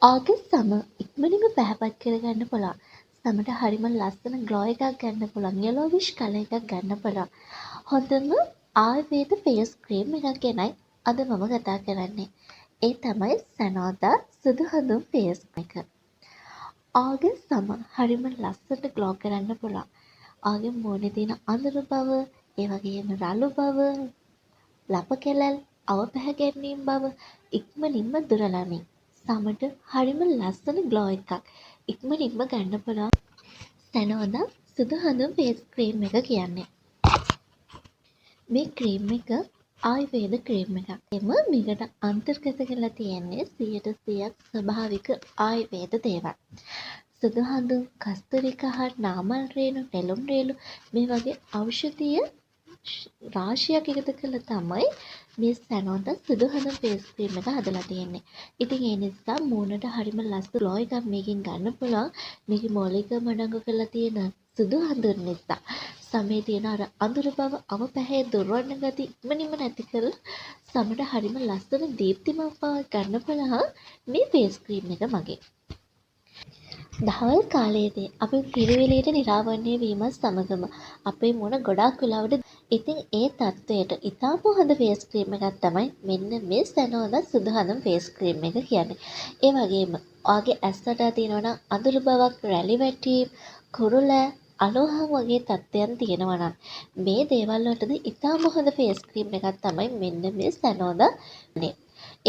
ඔයාගේ සම ඉක්මනින්ම පැහැපත් කරගන්න පුළුවන්. සමට හරිම ලස්සන ග්ලෝ එකක් ගන්න පුළුවන්. යෙලෝවිෂ් කලර් එකක් ගන්න පුළුවන්. හොඳම ආයුර්වේද ෆේස් ක්‍රීම් එකක් ගැනයි අද මම කතා කරන්නේ. ඒ තමයි සැනෝදා සුදු හඳුන් ෆේස් එක. ඔයාගේ සම හරිම ලස්සනට ග්ලෝ කරන්න පුළුවන්. ඔයාගේ මූණේ තියෙන අඳුරු බව, ඒ වගේම රළු බව, ලප කැලැල්, අව පැහැ ගැන්වීම් බව ඉක්මනින්ම දුරලමින් සමට හරිම ලස්සන ග්ලෝ එකක් ඉක්මනින්ම ගන්න පුළුවන්. සැනෝදා සුදු හඳුන් ෆේස් ක්‍රීම් එක කියන්නේ. මේ ක්‍රීම් එක ආයුර්වේද ක්‍රීම් එකක්. එම මේකට අන්තර්ගත කරලා තියෙන්නේ 100%ක් ස්වභාවික ආයුර්වේද දේවල්. සුදු හඳුන්, කස්තුරි කහ, නාමල් රේණු, නෙළුම් රේළු මේ වගේ ඖෂධීය රාශියක් එකතු කරලා තමයි මේ සැනෝදා සුදු හඳුන් ෆේස් ක්‍රීම් එක හදලා තියෙන්නේ. ඉතින් ඒ නිසා මූණට හරිම ලස්සන ග්ලෝ එකක් මේකෙන් ගන්න පුළුවන්. මේකේ මූලිකවම අඩංගු කරලා තියෙන සුදු හඳුන් නිසා සමේ තියෙන අර අඳුරු බව, අව පැහැය දුරවන ගති ඉක්මනින්ම නැති කරලා සමට හරිම ලස්සන දීප්තිමත් බවක් ගන්න පුළුවන් මේ ෆේස් ක්‍රීම් එක මගින්. දහවල් කාලයේදී අපි හිරු එළියට නිරාවරණය වීමත් සමගම අපේ මූණ ගොඩාක් වෙලාවට, ඉතින් ඒ තත්ත්වයට ඉතාම හොඳ ෆේස් ක්‍රීම් එකක් තමයි මෙන්න මේ සැනෝදා සුදු හඳුන් ෆේස් ක්‍රීම් එක කියන්නේ. ඒ වගේම ඔයාගේ ඇස් වටා තියෙනවා නම් අඳුරු බවක්, රැලි වැටීම්, කුරුලෑ, අලුහම් වගේ තත්ත්වයන් තියෙනවා නම් මේ දේවල් වලටද ඉතාම හොඳ ෆේස් ක්‍රීම් එකක් තමයි මෙන්න මේ සැනෝදා.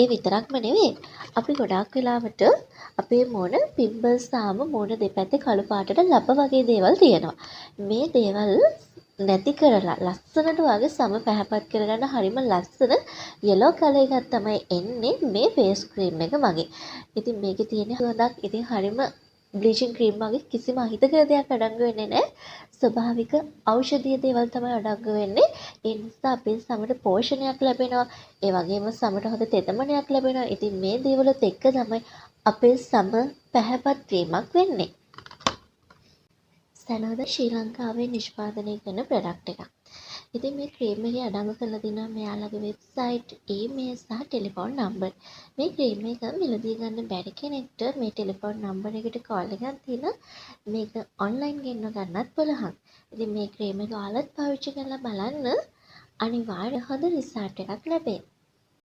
ඒ විතරක්ම නෙවෙයි, අපි ගොඩාක් වෙලාවට අපේ මූණ පිම්පල්ස් ආවම මූණ දෙපැත්තේ කළු පාටට ලප වගේ දේවල් තියෙනවා. මේ දේවල් නැති කරලා ලස්සනට ඔයාගේ සම පැහැපත් කරගන්න හරිම ලස්සන යෙලෝ කලර් එකක් තමයි එන්නේ මේ ෆේස් ක්‍රීම් එක මගින්. ඉතින් මේකේ තියෙන සුවඳක් ඉතින් හරිම බ්ලීචින් ක්‍රීම් වගේ කිසිම අහිතකර දෙයක් අඩංගු වෙන්නේ නැහැ. ස්වභාවික ඖෂධීය දේවල් තමයි අඩංගු වෙන්නේ. ඒ නිසා අපේ සමට පෝෂණයක් ලැබෙනවා. ඒ වගේම සමට හොඳ තෙතමනයක් ලැබෙනවා. ඉතින් මේ දේවලුත් එක්ක තමයි අපේ සම පැහැපත් වීමක් වෙන්නේ. සැනෝදා ශ්‍රී ලංකාවේ නිෂ්පාදනය කරන ප්‍රොඩක්ට් එකක්. ඉතින් මේ ක්‍රීම් එකේ අඩංගු කරලා තියෙනවා මෙයාලගේ වෙබ්සයිට්, ඊමේල් සහ ටෙලිෆෝන් නම්බර්. මේ ක්‍රීම් එක මිලදී ගන්න බැරි කෙනෙක්ට මේ ටෙලිෆෝන් නම්බර් එකට කෝල් එකක් දීලා මේක ඔන්ලයින් ගෙන්ව ගන්නත් පුළුවන්. ඉතින් මේ ක්‍රීම් එක ඔයාලත් පාවිච්චි කරලා බලන්න, අනිවාර්ය හොඳ රිසල්ට් එකක් ලැබෙයි.